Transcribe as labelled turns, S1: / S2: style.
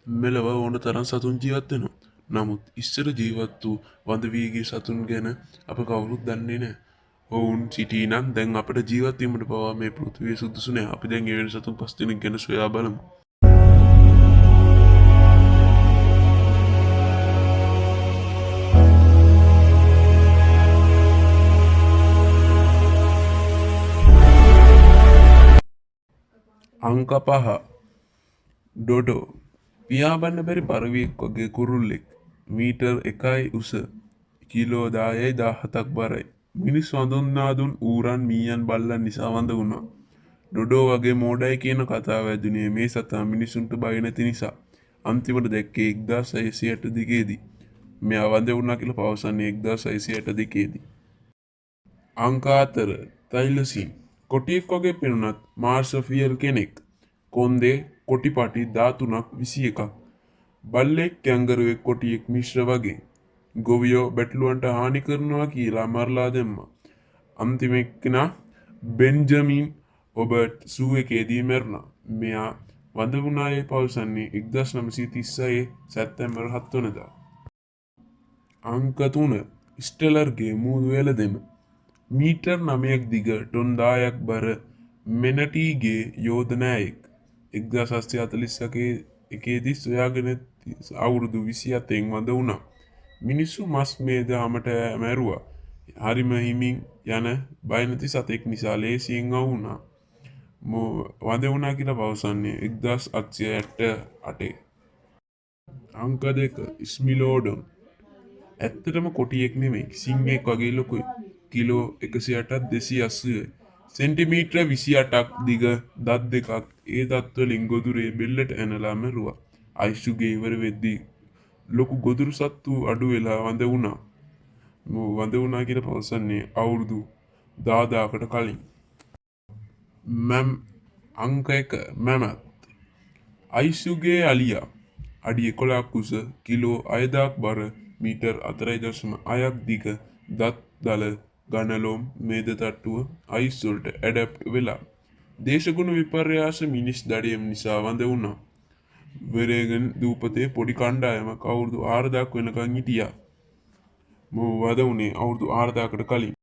S1: මෙලොව ඕන තරම් සතුන් ජීවත් වෙනවා. නමුත් ඉස්සර ජීවත් වූ වඳ වී ගිය සතුන් ගැන අප කවුරුත් දන්නේ නෑ. ඔවුන් සිටී නම් දැන් අපට ජීවත් වීමට පවා මේ පෘථිවිය සුදුසු නෑ. අපි දැන් එවැනි සතුන් පස් දෙනෙක් ගැන සොයා බලමු. අංක 5 ඩොඩෝ. පියාඹන්න බැරි පරවියෙක් වගේ කුරුල්ලෙක්. මීටර් 1යි උස, කිලෝ 10යි 17ක් බරයි. මිනිස් වඳුන්නා දුන් ඌරන්, මීයන්, බල්ලන් නිසා වඳ වුණා. ඩොඩෝ වගේ මෝඩයි කියන කතාව ඇදුනේ මේ සතා මිනිසුන්ට බය නැති නිසා. අන්තිමට දැක්කේ 1662 දී. මෙයා වඳ වුණා කියලා පවසන්නේ 1662 දී. අංක 4 තෛලසින්. කොටියෙක් වගේ පෙනුනත් මාර්සෆියල් කෙනෙක්. කොන්දේ කොටිපටි 13ක් 21ක්. බල්ලෙක්, කැංගරුවෙක්, කොටියෙක් මිශ්‍ර වගේ. ගොවියෝ බැටළුවන්ට හානි කරනවා කියලා මරලා දැම්මා. අන්තිම එක්කෙනා බෙන්ජමින් ඔබර්ට් සූ එකේදී මැරුණා. මෙයා වඳ වුණායයි පවසන්නේ 1936 සැප්තැම්බර් 7 වනදා. අංක 3 ස්ටෙලර්ගේ මූදු එළදෙන. මීටර් 9ක් දිග ටොන් 10ක් බර මෙනටීගේ යෝධ නෑයෙක්. 1741 එකේදී සොයාගෙන අවුරුදු 27න් වඳ වුණා. මිනිස්සු මස් මේද හමට මැරුවා. හරිම හිමින් යන බය නැති සතෙක් නිසා ලේසියෙන් අහු වුණා. වඳ වුණා කියලා පවසන්නේ 1868. අංක 2 ස්මිලෝඩොන්. ඇත්තටම කොටියෙක් නෙමෙයි, සිංහෙක් වගේ ලොකුයි. කිලෝ 108ක් 280යි. සෙන්ටිමීටර 28ක් දිග දත් දෙකක්. ඒ දත් වලින් ගොදුරේ බෙල්ලට ඇනලා මැරුවා. අයිස් යුගය ඉවර වෙද්දී ලොකු ගොදුරු සත්තු අඩු වෙලා වඳ වුණා. වඳ වුණා කියලා පවසන්නේ අවුරුදු 10,000කට කලින්. අංක 1 මැමත්. අයිස් යුගයේ අලියා. අඩි 11ක් උස, කිලෝ 6000ක් බර, මීටර් 4.6ක් දිග, දත් දල ඝන ලොම් මේද තට්ටුව අයිස් වලට ඇඩැප්ට් වෙලා. දේශගුණ විපර්යාස මිනිස් දඩයම් නිසා වඳ වුණා. වෙරේගන් දූපතේ පොඩි කණ්ඩායමක් අවුරුදු 4000ක් වෙනකන් හිටියා. මොහු වද වුණේ අවුරුදු 4000කට කලින්.